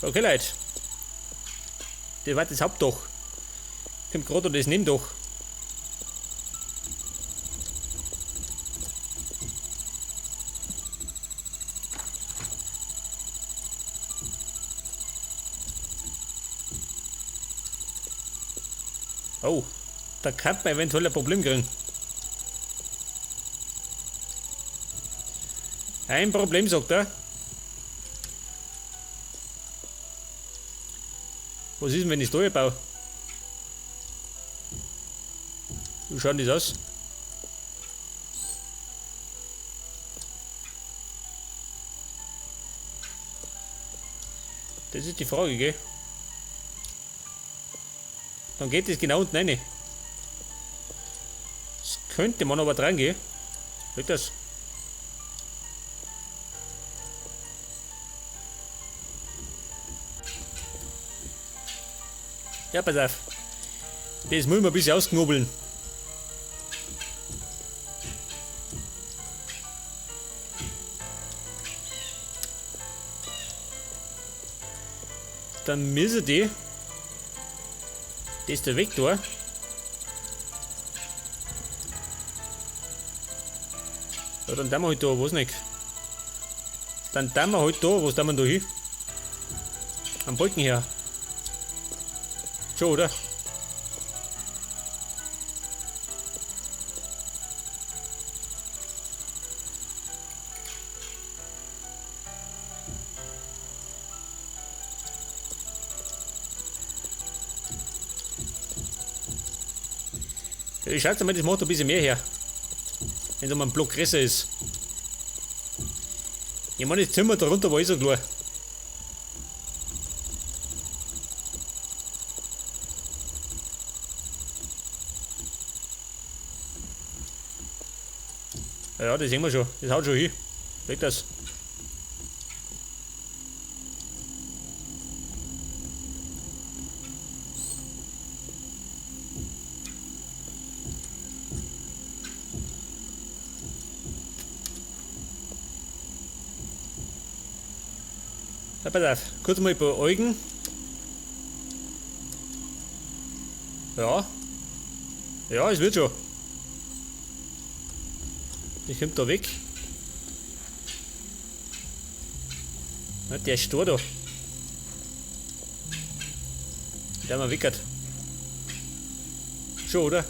Okay, Leute. Das war das Hauptdach. Kommt gerade das Nebendach. Oh, da kann man eventuell ein Problem kriegen. Ein Problem, sagt er. Was ist denn, wenn ich da baue? Wie schaut denn das aus? Das ist die Frage, gell? Dann geht das genau unten rein. Das könnte man aber dran gehen. Geht das? Ja, pass auf. Das muss man ein bisschen ausknobeln. Dann müssen die das da weg da. Ja, dann tun wir halt da, was nicht. Dann tun wir halt da, was tun wir da hin? Am Balken her. Schon, oder? Ja, ich schätze mal, das macht ein bisschen mehr her. Wenn da mal ein Block größer ist. Ich meine, das Zimmer darunter war eh so klar. Ja, das sehen wir schon. Das haut schon hin. Leg das. Ja, pass auf. Kurz mal beäugen. Ja. Ja, es wird schon. Ich kommt da weg. Na, der ist da. Der mal wickert. Schon, oder?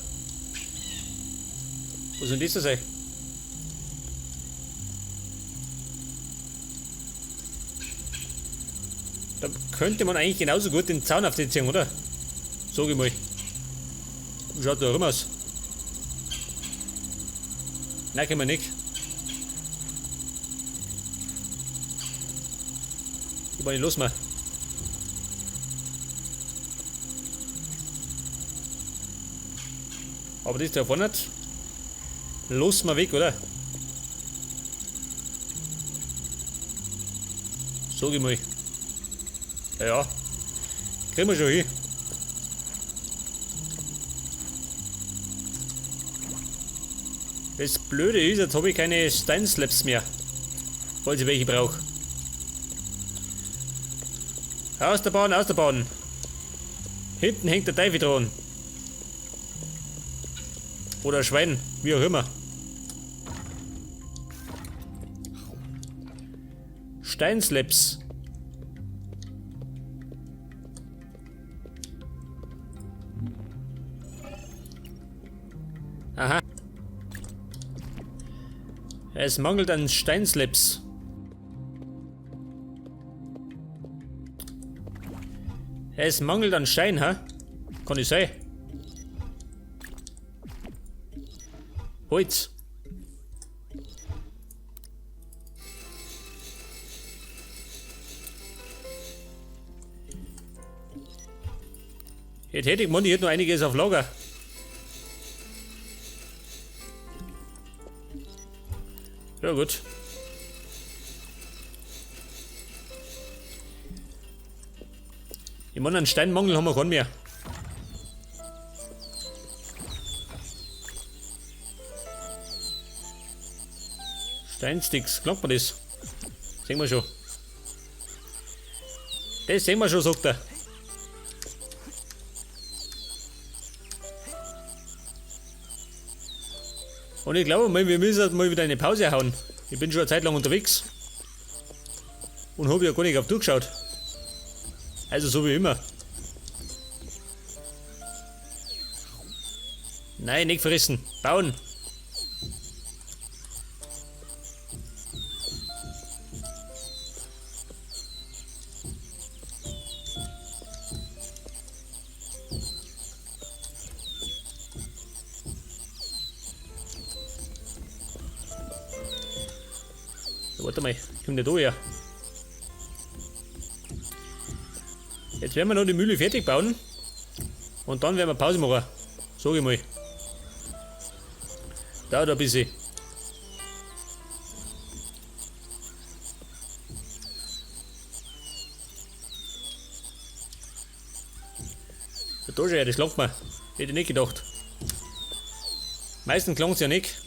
Was soll denn das da sein? Da könnte man eigentlich genauso gut den Zaun auf den ziehen, oder? Sag ich mal. Schaut da rum aus. Nein, können wir nicht. Ich meine, los mal. Aber das da vorne nicht. Los mal weg, oder? Sag ich mal. Ja, ja. Kriegen wir schon hin. Das Blöde ist, jetzt habe ich keine Steinslabs mehr. Falls ich welche brauche. Aus der Bahn, aus der Bahn. Hinten hängt der Teufel dran. Oder ein Schwein, wie auch immer. Steinslabs. Aha. Es mangelt an Steinslabs. Es mangelt an Stein, hä? Kann ich sein? Holz. Jetzt hätte ich gemeint, ich hätte noch einiges auf Lager. Ja gut. Ich meine, einen Steinmangel haben wir keinen mehr. Steinsticks, glaubt man das? Sehen wir schon. Das sehen wir schon, sagt er. Und ich glaube mal, wir müssen mal wieder eine Pause hauen. Ich bin schon eine Zeit lang unterwegs. Und habe ja gar nicht auf durchgeschaut. Also so wie immer. Nein, nicht fressen. Bauen. Warte mal, ich komm nicht da her. Jetzt werden wir noch die Mühle fertig bauen. Und dann werden wir Pause machen. Sag ich mal. Dauert ein bisschen. Da schon, ja, das langt mir. Hätte ich nicht gedacht. Meistens klang's ja nicht.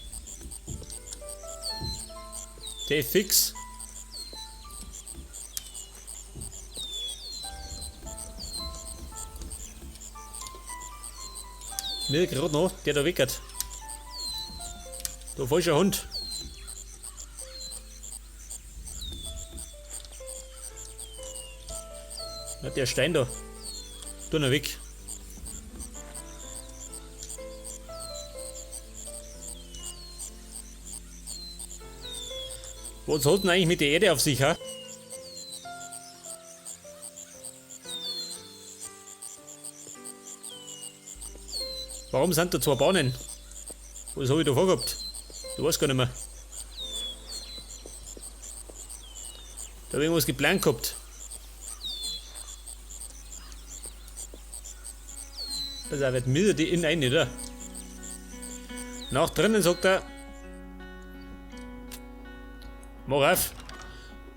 Der ist fix. Mir gerade noch, der da weckert. Du falscher Hund. Na, der Stein da. Tu ihn weg. Was hat denn eigentlich mit der Erde auf sich, ha? Warum sind da zwei Bahnen? Was hab ich da vorgehabt? Du weißt gar nicht mehr. Da hab ich irgendwas geplant gehabt. Pass auf, jetzt müssen die innen rein, oder? Nach drinnen, sagt er. Mach auf!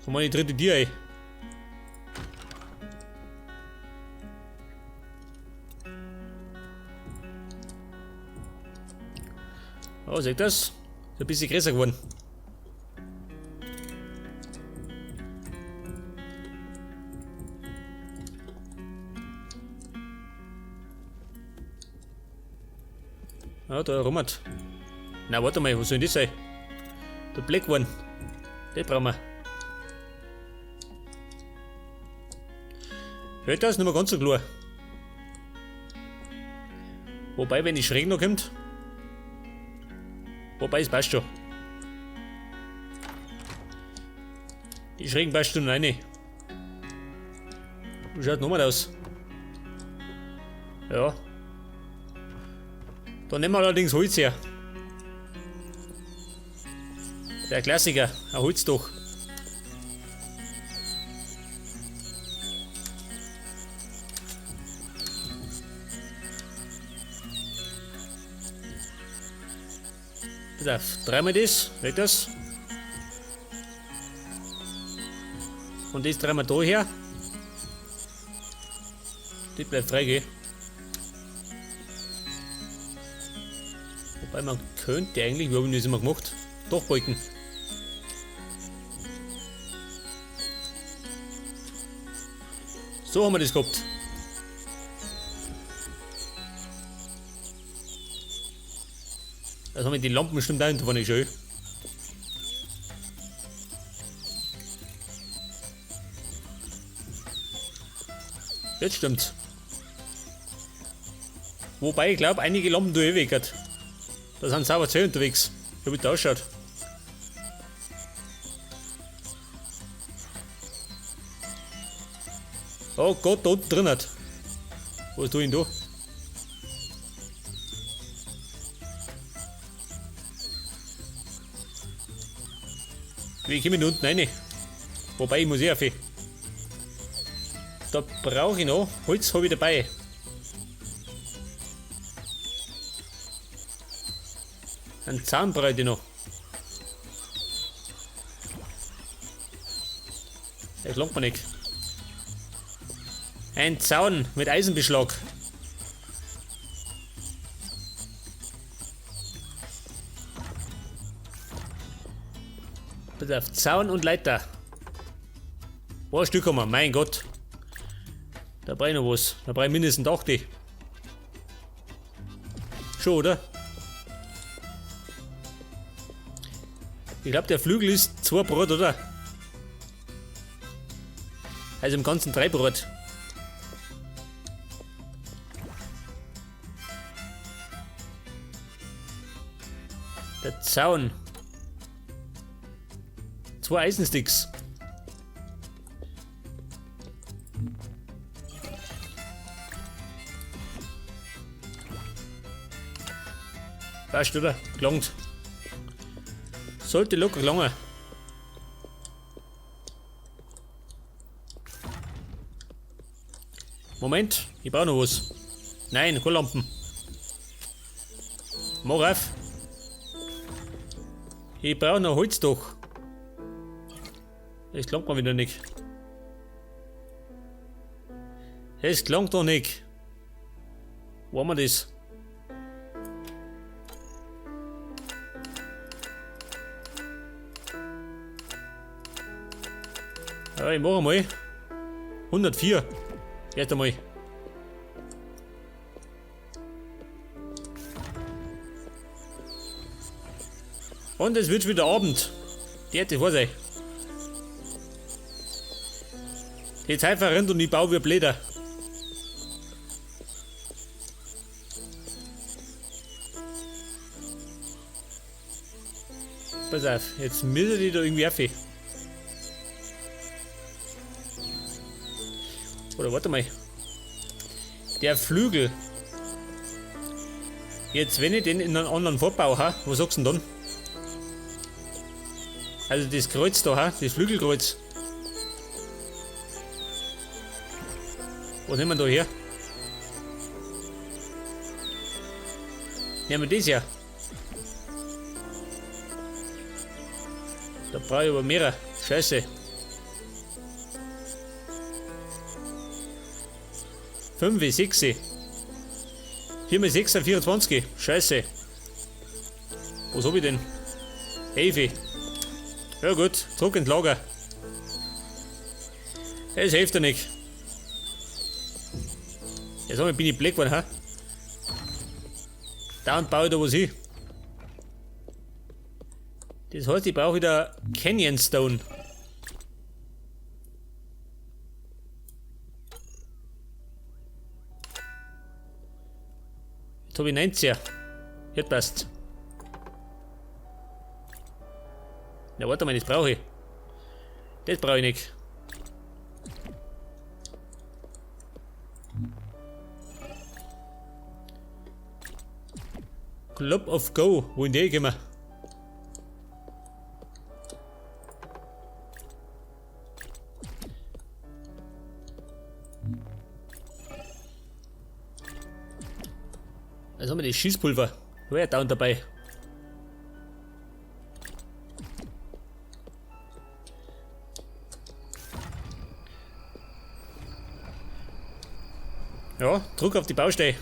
Komm mal in die dritte Tür ein. Oh, seht ihr das? Ist ein bisschen größer geworden. Ah, da rummert. Na, warte mal, was soll denn das sein? Der Black One. Den brauchen wir. Hört das? Nicht mehr ganz so klar. Wobei, wenn die schräg noch kommt. Wobei, es passt schon. Die schrägen passt schon rein. Wie schaut nochmal aus? Ja. Da nehmen wir allerdings Holz her. Der Klassiker, ein Holzdach. Pass auf, dreimal das, weg das. Und das dreimal da her. Die bleibt frei, gell? Wobei man könnte eigentlich, wie haben wir das immer gemacht? Dachbalken. So haben wir das gehabt. Das haben wir die Lampen bestimmt auch hinter nicht schön. Jetzt stimmt's. Wobei ich glaube, einige Lampen da eh weg hat. Da sind sauber 10 unterwegs. Wie das ausschaut. Oh Gott, da unten drin hat. Was tue ich denn da? Wie komme ich da unten rein? Wobei, ich muss eh auf. Da brauche ich noch. Holz habe ich dabei. Einen Zaun brauche ich noch. Das langt mir nicht. Ein Zaun mit Eisenbeschlag. Pass auf, Zaun und Leiter. Ein Stück haben wir, mein Gott. Da brauche ich noch was. Da brauche ich mindestens 8. Schon, oder? Ich glaub, der Flügel ist 2 Brot, oder? Also im Ganzen 3 Brot. Der Zaun. 2 Eisensticks. Passt, oder? Gelangt. Sollte locker gelangen. Moment, ich brauch noch was. Nein, keine Lampen. Mach auf. Ich brauch noch Holz doch. Das gelangt mir wieder nicht. Das gelangt doch nicht. Wo haben wir das? Ja, ich mach einmal. 104. Erst einmal. Und es wird wieder Abend. Die hätte ich sein. Die Zeit verrennt und ich baue wie Blätter. Pass auf, jetzt müssen die da irgendwie auf. Oder warte mal. Der Flügel. Jetzt, wenn ich den in einen anderen Vorbau habe, was sagst du denn dann? Also das Kreuz da, ha? Das Flügelkreuz. Was nehmen wir da her? Nehmen wir das her. Da brauche ich aber mehrere. Scheiße. 5, 6. 4 mal 6 sind 24. Scheiße. Was hab ich denn? 11. Ja gut, zurück ins Lager. Das hilft ja nicht. Jetzt bin ich blöd geworden, hä? Da und baue ich da was hin. Das heißt, ich brauche wieder Canyon Stone. Jetzt hab ich 19. Jetzt passt. Na warte mal, das brauche ich. Das brauche ich nicht. Club of Go, wo in die gehen wir? Also haben wir das Schießpulver. War ja down dabei. Ja, Druck auf die Baustelle.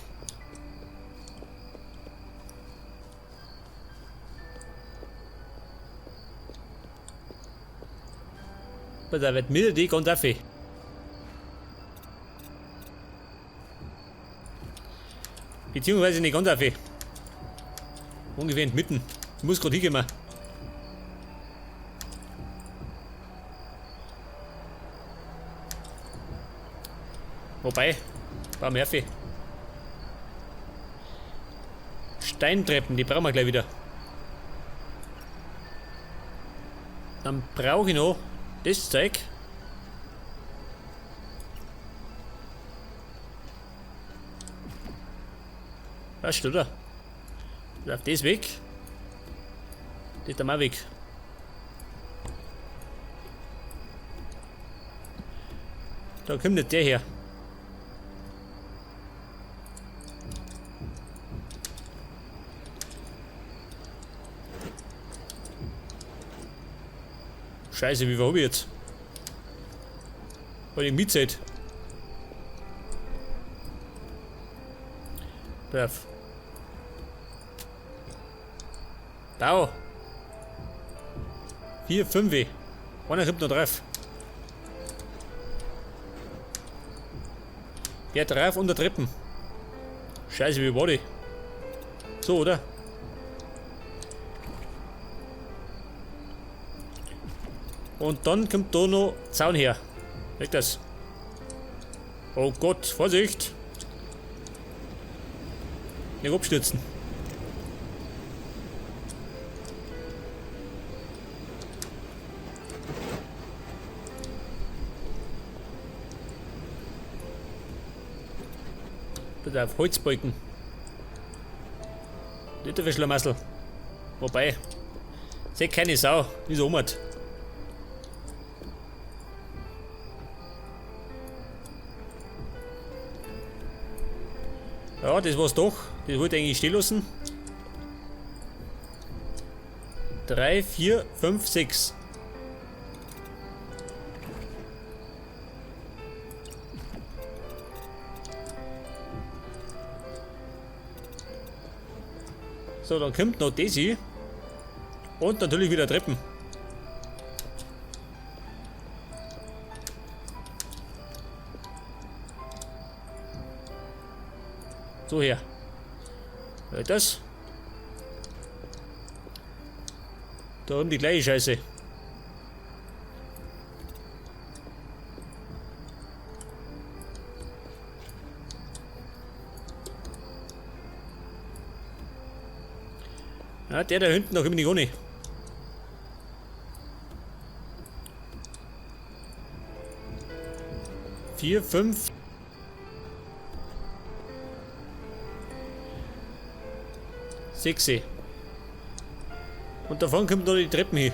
Aber da wird mir die ganz auf. Beziehungsweise nicht ganz auf. Ungefähr in mitten. Ich muss grad hingehen. Wobei, war Murphy. Steintreppen, die brauchen wir gleich wieder. Dann brauche ich noch das Zeug. Passt, oder? Läuft das weg? Das ist auch weg. Da kommt nicht der her. Scheiße, wie viel hab ich jetzt? Weil ich mitzählt. Brav. Bau. 4, 5. Einer kommt noch drauf. Der drauf unter Treppen. Scheiße, wie war die? So, oder? Und dann kommt da noch Zaun her. Weg das. Oh Gott, Vorsicht! Nicht abstürzen. Bitte auf Holzbalken. Nicht der Schlamassel. Wobei, seht keine Sau, wie so ummert. Ja, das war's doch. Das wollte ich eigentlich stehen lassen. 3, 4, 5, 6. So, dann kommt noch das hier. Und natürlich wieder Treppen. So her. Das. Da oben die gleiche Scheiße. Ja, der da hinten noch immer nicht ohne. 4, 5. 6. Und davon kommt noch die Treppen hin.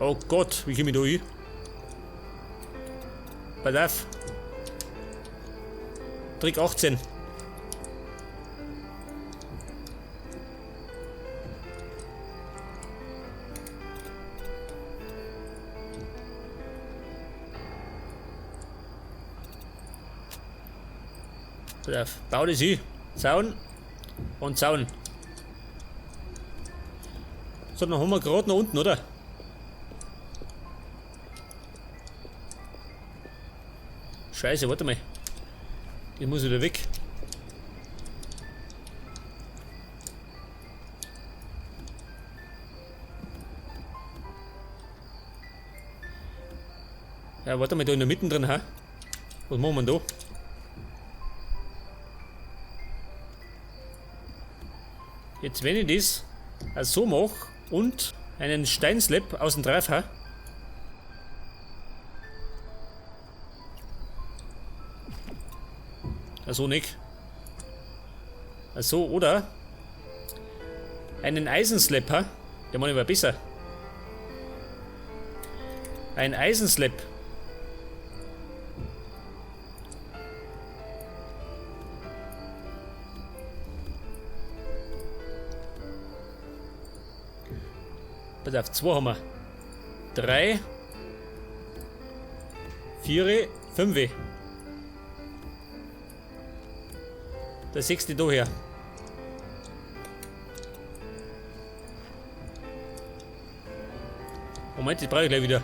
Oh Gott, wie komme ich da hin? Pass auf. Trick 18. Pass auf, bau das hin. Zaun und Zaun. So, dann haben wir gerade nach unten, oder? Scheiße, warte mal. Ich muss wieder weg. Ja, warte mal, da in der Mitte drin, ha? Was machen wir denn da? Jetzt, wenn ich das so mache und einen Steinslab aus dem Drauf ha. So nicht. So, oder? Einen Eisenslab, ha? Der mache ich aber besser. Ein Eisenslab. Pass auf, 2 haben wir. 3, 4, 5. Der 6. da her. Moment, das brauche ich gleich wieder.